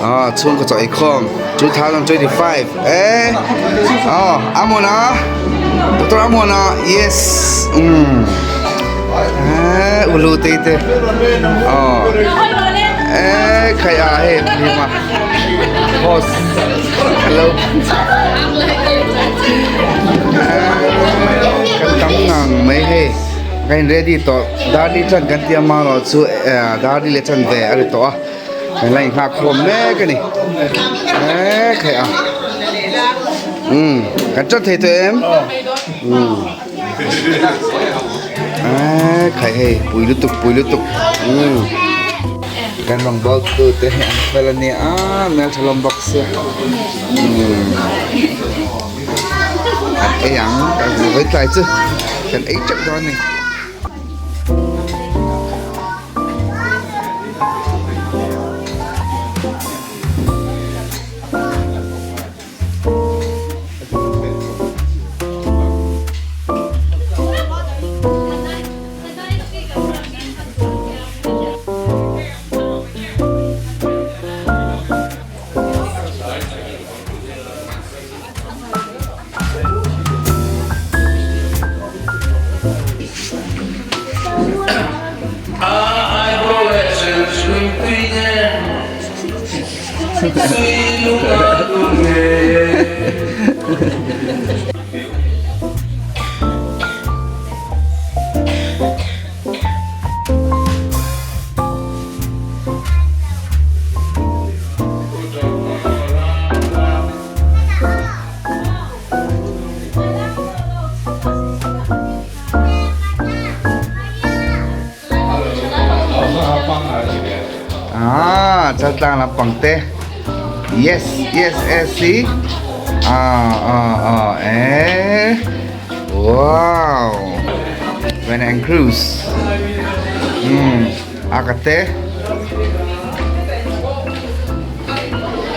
Ah chhungkaw chaw eikhawm 2025 eh oh Amona Doctor Amona yes um eh ulu te te oh eh khai a he lima boss hello kan tam ngang mai hei kan in ready tawh darli chan kan tia marawh chu darli leh chan ve a ri tawh a kan la inghak khawm mek a ni eee khai a umm kan tan thei tawh em umm eee khai hei pui lutuk pui lutuk umm kan rawngbawl tu te hi an fel a nia hmeltha lawm bawk sia umm an ei ang kan vawi tlai chu kan ei teuh dawn a ni. Ah, chaltlang lampang te. Yes, yes, yes, see? Ah, ah, ah, eh. Wow. Van and Cruise. Hmm, akate.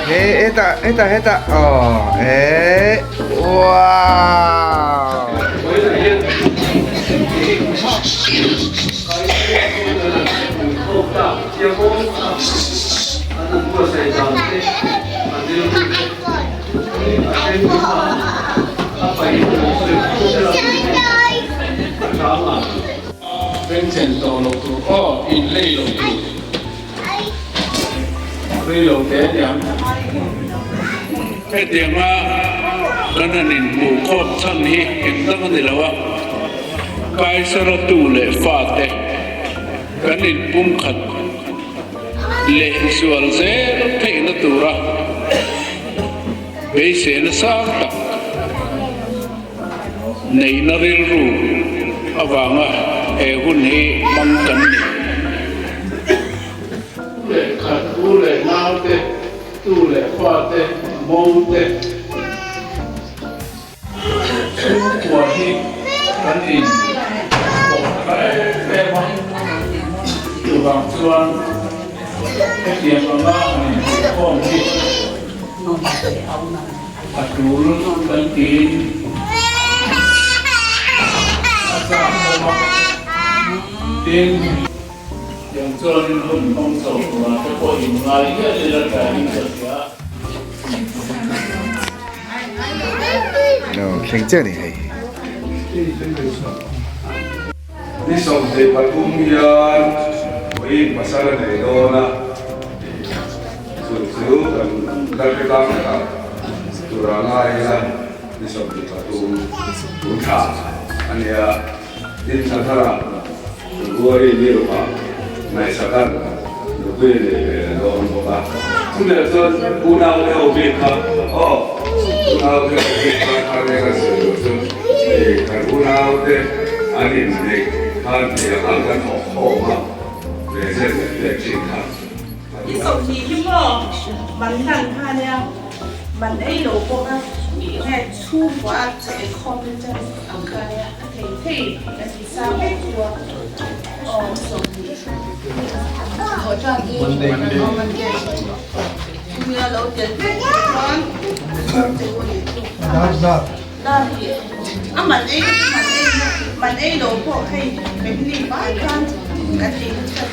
Hey, eta, eta, eta. Oh, eh. Wow. Bengchhen tawh loh tur aw, in lei loh tur. Rei lo te aniang. Hetianga kan han inhmuh khawm chhan hi eng dang a ni lo a, Kaisara tu leh fate kan inpumkhat leh zual zel theihna tura beisehna sang tak neihna rilru avanga he hun hi hmang kan ni. Tu leh khat, u leh nau te, tu leh fa te, mo te, chhungkua hi kan in pawh ta em em a, chuvang chuan hetiang anga han inhmuhkhawm hi A tul kan tiin a chak bawk a, tin, tiang chuanin hun hmang chho turah te pawh in ngai hial ila tlain ka hria. Thleng chiah a ni hei. Ni 23 hian vawiin pasal a nei dawn a, chu chu kan la hre tlang vek a, tura ngai ila ni 23 tun thla a nia, tin thla tharah February ni rukah Ngaihsakan nupui a nei ve la dawn bawk a, chutiang chuan unau te ho bik kha aw unau te ho bik kha thar nge kan sawi loh chu kan unau te an inneih khan thei ang ang kan thawk khawm a ve zet leh pek thin kha. I sawmhnih hi maw man hlan kha nia man ei lo pawh a nge chhungkua a che khawm te chan ang kha nia a thei thei kan ti sa vek chu a aw 20 nia lo tel vek chuan a man ei man ei man ei lo pawh hei family vai khan kan ei na chan.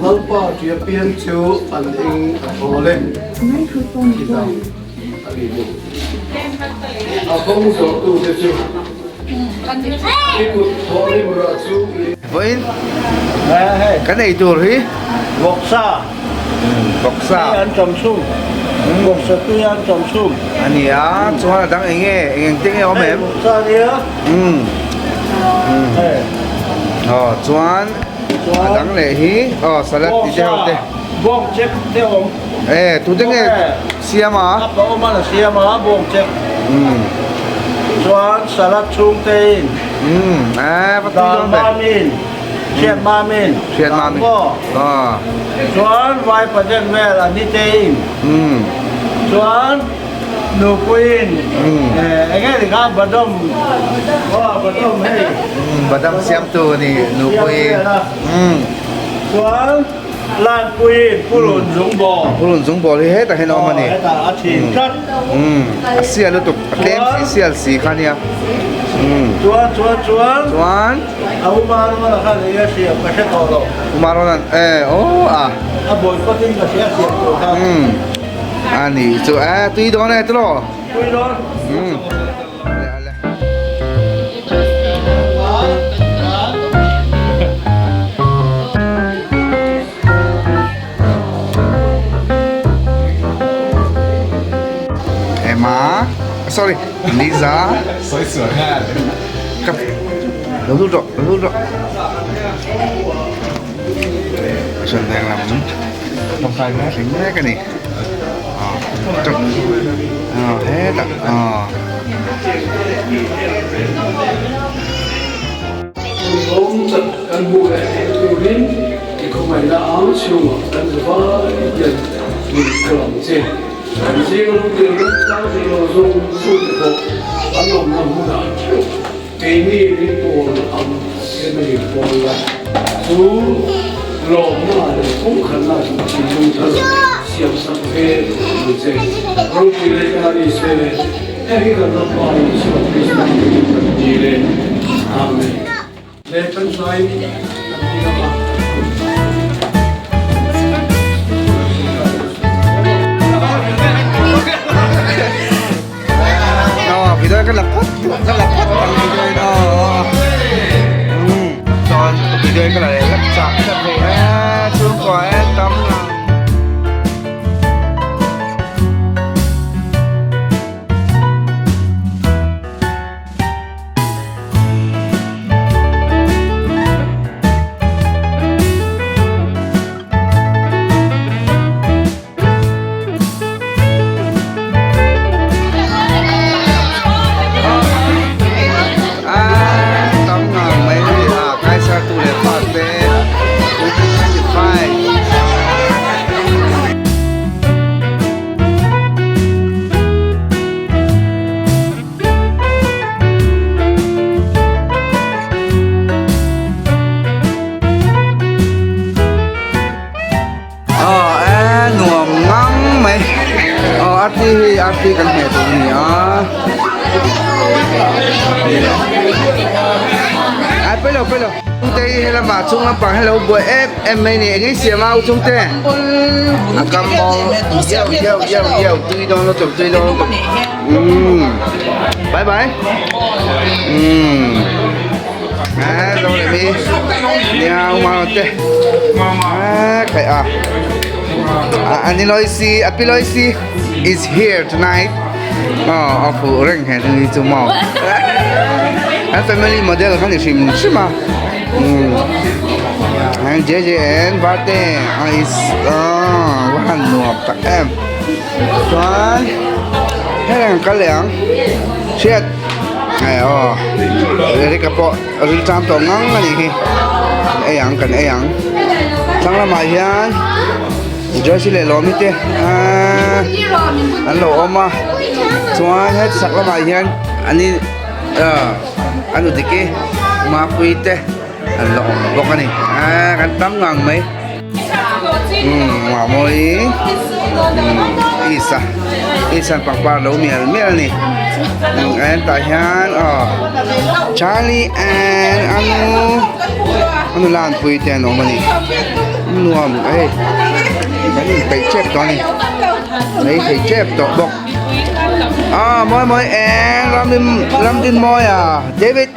Lalpa tia piang chu an eng a thawl e, ti dang a ni bawk. A kawng zawhtute chu i kut thawh rim rah chu i. Vawiin kan ei tur hi Vawksa Vawksa Tui an chawm chhum Vawksa tui an chawm chhum A ni a, chuan a dang eng nge, eng eng te nge awm em? Hei vawksa a nia. Umm Aw chuan a dang leh hi aw salad ti te ho te. Bawng chek te awm. E tute nge siam a? A pa awm a siam a bawng chek. Umm Chuan salad chhung te in. Umm e va tui dawn ve. Dal mam in. Hriat mam in. Hriat mam in. Aw. Chuan vai pazen vel a ni te in. Umm. Chuan Nupuiin eng nge ni kha badam aw badam hei. Badam siamtu a ni Nupuiin. Chuan Lanpuiin purun zungbawl. Purun zungbawl hi hetah hian a awm a ni. Hetah a thin tlat. A sial lutuk a tlem si sial si kha nia. Chuan chuan chuan. Chuan. A Umaruala khan eng nge siam ka hre tawh lo. Umaruala'n e aw a. A boycott in ka hria siam tur kha. A ni chu e tui dawn e tiraw? Tui dawn. Umm. Ale ale. Emma, sorry, Lisa. Sawi sual nghal. Ka lo lut rawh, lo lut rawh. Sawn veng lam thleng mek a ni aw hetah aw. Rawng chat kan hmuh leh theih turin i khawngaihna ang chhungah kan zavai hian min kal ang che. Kan zinga lungtir remchang thei lo zawng zawngte pawh an awmna hmunah theuh Keini min pawl ang em a ni pawl la chu lawmna leh kawngkhatna chu thinlung thar siam sak ve ang che. Ropui leh ka ni se heng hi kan Lalpa Isua Krista hmingin kan dil e. Amen. Le kan tlai kan ti ngam a. Video ka la phawt ka la phawt ang video in aw chuan video in ka la leh lap chak chak hei e chhungkua e tam lang. Tam ngang mai hei a kaisar tu leh pa te 2025. Aw e nuam ngang mai aw arti hi arti kan hmeh tur a ni a ai pawi lo pawi lo chungte hi helamah chung lampang hi lo buai em em mai a ni eng nge siam a u chungte a kam bawk yeu yeu yeu yeu tui dawn lutuk tui dawn lutuk umm bye bye umm. Đâu lại mi Nia mà te Cái à Ani Loisi Api Loisi is here tonight. Oh, of reng he ni chu mo. An family model khan ni hrim hrim a. And JJN Varte is oh, han nuam tak em. Chuan heng kal leh ang. Hriat Hei aw Eric-a pawh ril ṭam tawh ngang a nih hi kan ei ang kan ei ang thlang lamah hian Joyce leh Lawmi te ahh an lo awm a chuan he chhak lamah hian an ni ahh an nu Diki Mapuii te an la awm bawk a ni ahh kan tam ngang mai. Umm. Mawi Isa Isa pangpar lo mial mial ni and tah hian aw Charlie and anu anu lan pui te an awm a ni nuam hei kan inpeih tep tawh a ni ei thei tep tawh bawk ah mawi mawi and Ramdin Ramdinmawia David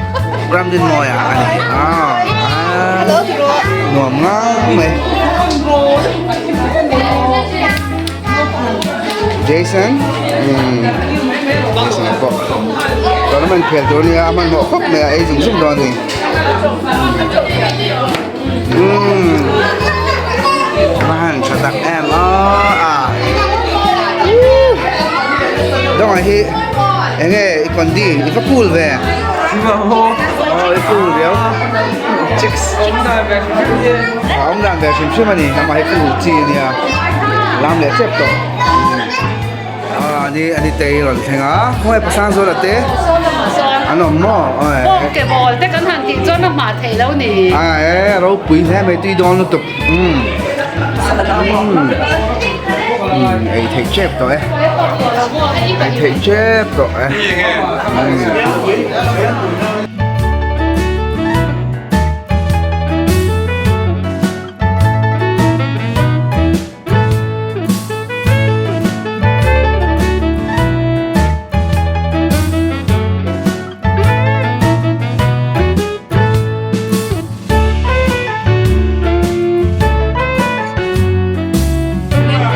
Ramdinmawia a ni ah nuam ngang mai Jason Jason pawh tournament khel tur ania a hmanhmawh khawp mai a ei zung zung dawn a ni umm a han tha tak em aw a dawngah hi enge i condi i va cool ve aw i cool riau chicks a awm dan ve hrim hrim a ni amah hi cool chi a nia lam leh tep tawh ah ani ani tei rawn thleng a khawnge pasang zawla te an awm maw bawng ke bawl te kan han tih chuan a hmah theih lo ni a e ropui hle mai tui dawn lutuk um um ei theih tep tawh e ei theih tep tawh e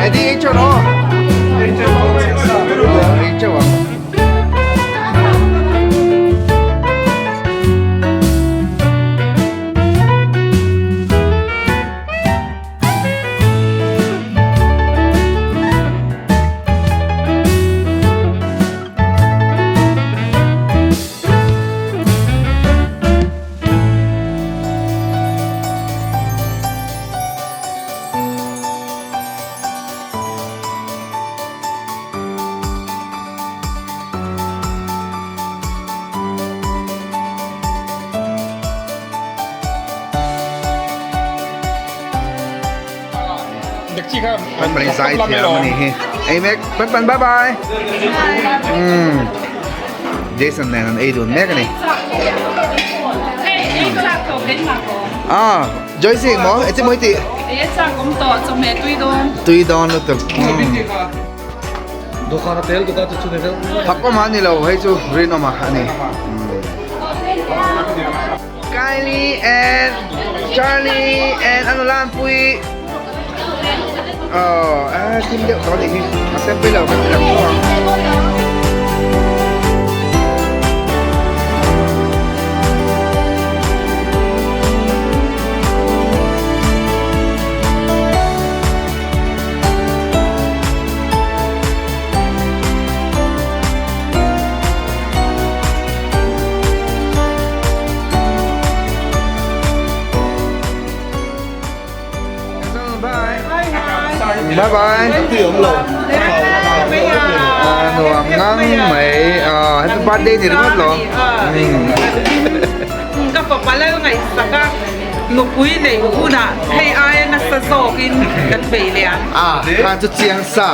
Eddie, ei chau rawh. Ei chau ang. Pan pan zai thiam ani hi. Ei mek pan pan bye bye. Um Jason nen an ei dun mek ani. Ah Joyce mo e chi moi ti. Ei chak om to chawhmeh tui dawn. Tui dawn lutuk. Dawhkan a tel dawk a chu chu ni deuh. Thak awm a ni lo hei chu rinawm a ani. Kylie and Charlie and ano lan pui oh a thim deuh tawh anih hi a sem pui lo kan ti lang tho ang. Bye bye. Nuam ngang mai. Happy birthday ni ringawt lo. Ka fapa lal ngaihsak a nupui nei hunah hei aia nasa zawkin kan bei leh ang. A khan chu chiang sa.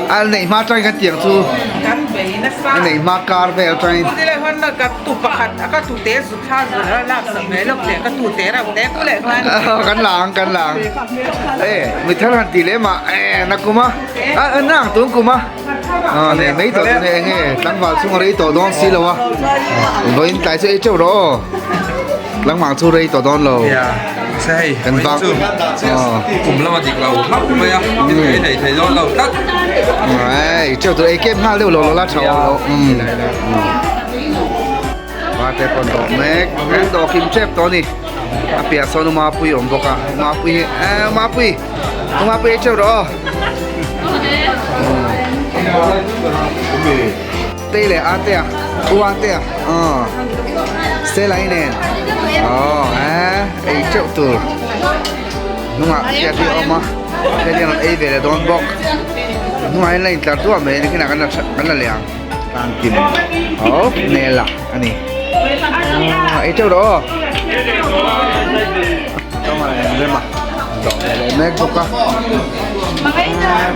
A nei hma tangin kan tiang chu. Kan bei nasa. A nei hma kar vel tangin. Ka tu pakhat a ka tute zu thla zur a lak sak mai lawk leh ka tute reuh te ku leh khan. Kan lang kan lang. E mi thar han ti leh mah e na kum a. A na ang tun kum a. A nei mai tawh chu eng nge tlangval chhung a rei tawh dawn si lo a. Vawiin tlai chu ei teuh rawh aw. Tlangval chu rei tawh dawn lo. Kan vang kum lama dik lo hlauh mai a ei thei thei dawn lo tlat. Ei teuh tur ei kem nghal deuh lo lo la tha lo. Vate pawn dawh mek kan dawh kim tep tawh a ni. A piah sawn Umapui a awm bawk a Umapui hi eh Umapui Umapui ei teuh rawh aw. Tei leh a te a u a te a aw Stella i nen aw eh ei teuh tur hnungah hriat hi a awm a hriat hian an ei ve leh dawn bawk hnungah hian la intlar duah mai a ni kinah kan la kan la leh ang tlang kim aw nel a ani ei teuh rawh aw. mek bawk a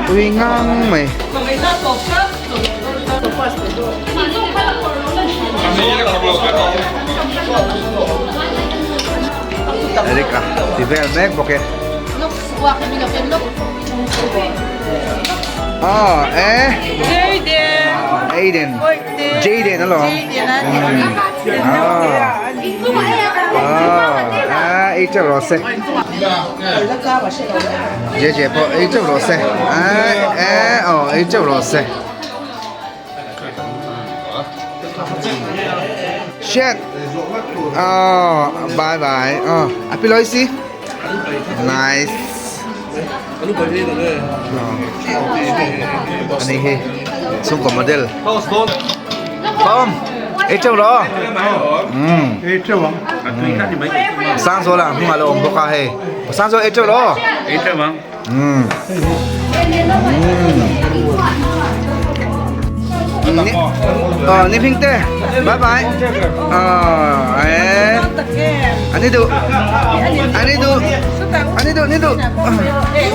tui ngang mai. Eric a ti vel mek bawk e. Oh, eh. Jaden. Aiden. Jaden alawm. Ah. Ah, ei teuh rawh se. JJ pawh ei teuh rawh se. Eh, eh, oh, ei teuh rawh se. Shit. Oh, bye bye. Oh, api loi si. Nice. Ani hi chhungkaw model. Pawm. Ei teuh rawh. Um. Ei teuh ang. Sangzuala hnungah lo awm bawk a hei. Sangzuala ei teuh rawh. Ei teuh ang. Um. Ờ, ni phing te. Bye bye. Ờ, eh. Ani du. Ani du. Ani du, ni du.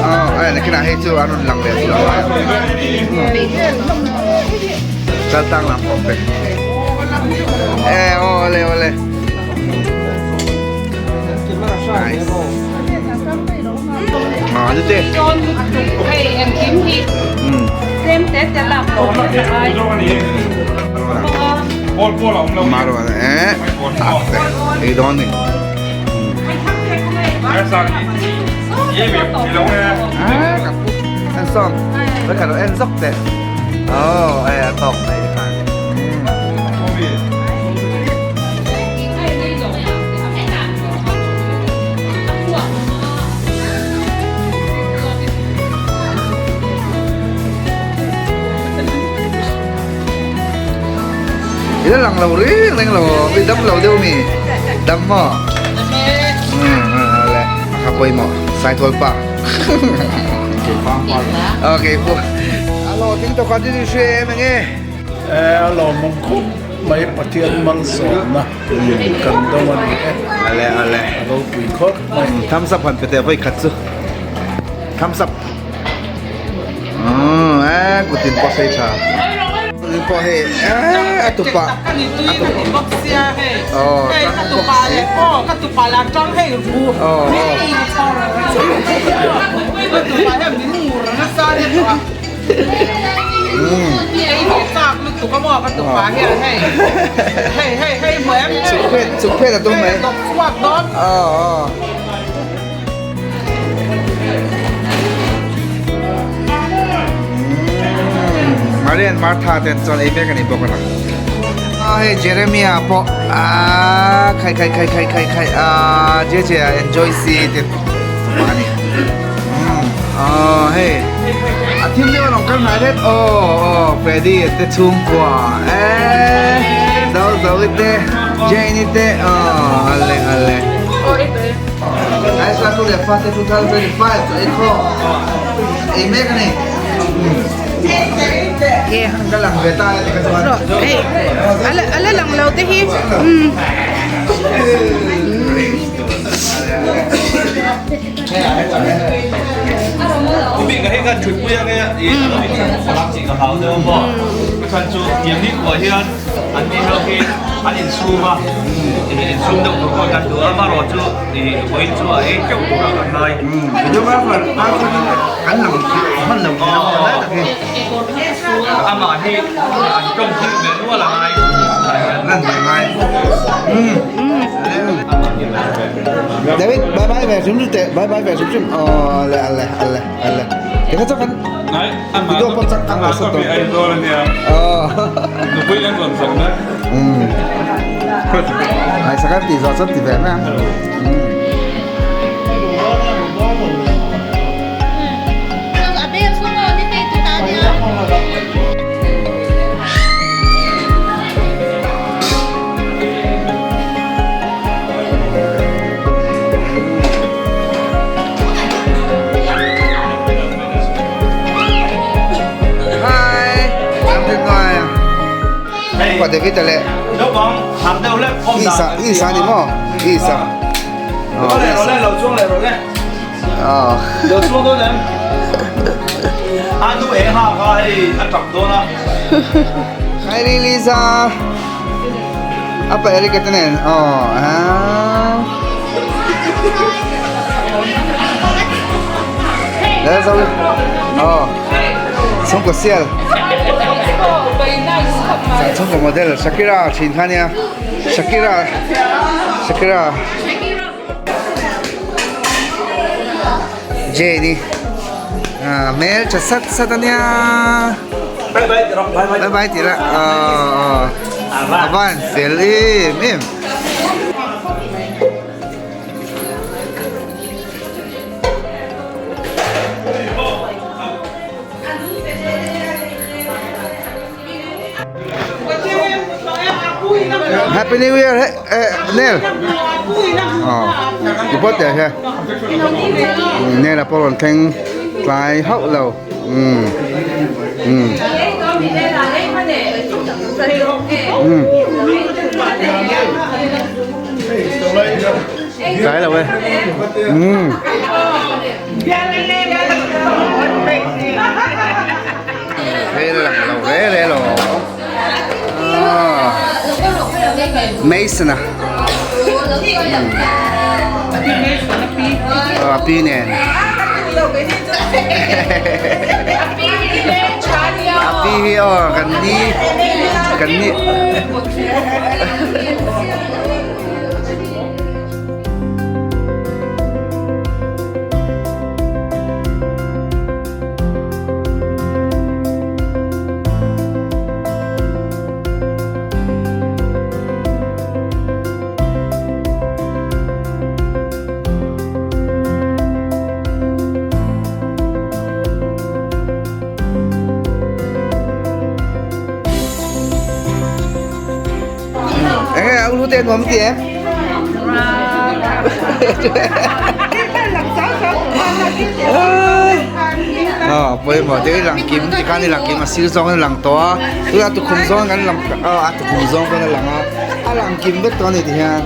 Ờ, eh, nakinah hei chu an rawn lang leh chu a. Chal tang lam pawh pe. Eh, ole ole. Nice. Ờ, ni te. Hei engkim hi tlem te te lak tawh loh ka ngai. Maruan eh tak te ei dawn ni. En sawm vai khat lo en zawk teh. Oh eh a tawk mai te khan. I la lang lo reng reng lo i dam lo deuh mi dam maw le a kha pawimawh saitual pa okay pu alo thing tawk a tin hre em enge a lawmawm khawp mai Pathian malsawmna kan dawng a ni e ale ale a ropui khawp mai thumbs up han pe teh vawi khat chu thumbs up eh kutin pawh sei tha kutin pawh hei eh a tupa a tupa oh tang bawk si oh chuk phet chuk phet a tum mai oh oh Marian Martha ten chuan ei mek a ni bawk a a hei Jeremia pawh ah khai khai khai khai khai khai ah JJ a enjoy si te a ni ah hei a thim deuh a rawn kal hnai ret aw aw Freddy te chhungkua eh zo zo i te Jane i te aw ale ale Aisa tu leh fate 2025 chu ei khaw ei mek a ni. Ka lang ve ta e ka chuan. Ala ala lang lo te hi. An ni ho hi an insum a, insum deuh tur pawh kan duh a, amaherawhchu vawiin chu a ei teuh tur ah kan ngai. Videographer tan chuan kan lang hman lo thei lo lai tak hi. Amah hi an tawng tir ve nual a ngai. Lan ve ngai. David bye bye ve hrim hrim teh bye bye ve hrim hrim aw le ale ale ale. Tikha chuan kan Video pawh chak ang asa tawh. Ai sakan ti zawh chuan ti ve mai ang. Hi David le Isa Isa ni maw Isa. Aw. Lo chhuak dawn em? A nu eng ha kha hei a tap dawn a. Hi Lisa. Apa Erika te nen? Aw. Ah. There's a Oh. Chhungkaw sial. Chhungkaw model Shakira thin kha nia. Shakira. Shakira. Jane i hmel tha sat sat a nia. Bye bye ti rawh. Bye bye ti rawh. A van fel em em. Happy New Year eh Nel. Oh. Ti pawh teh hian. Nel a pawh rawn thleng tlai hauh lo. Um. Um. Um. Tlai lo e. Um. Hei lang lo re re lo. Mason a. A pi nen. A pi hi aw kan ni kan ni. Enge a ulu te nuam ti em? Ờ, pawimawh deuh i lang kim tikhan i lang kim a sir zawng in a lang tawh a tunah tukhum zawng kan lang aw a tukhum zawng pawn a lang a a lang kim vek tawh a ni ti hian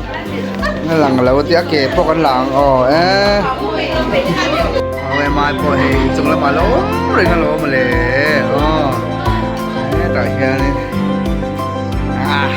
a lang lo a tia ke pawh kan lang aw e aw ema pawh hei inchung lamah lo awm reng alawm mawle aw hetah hianin ah.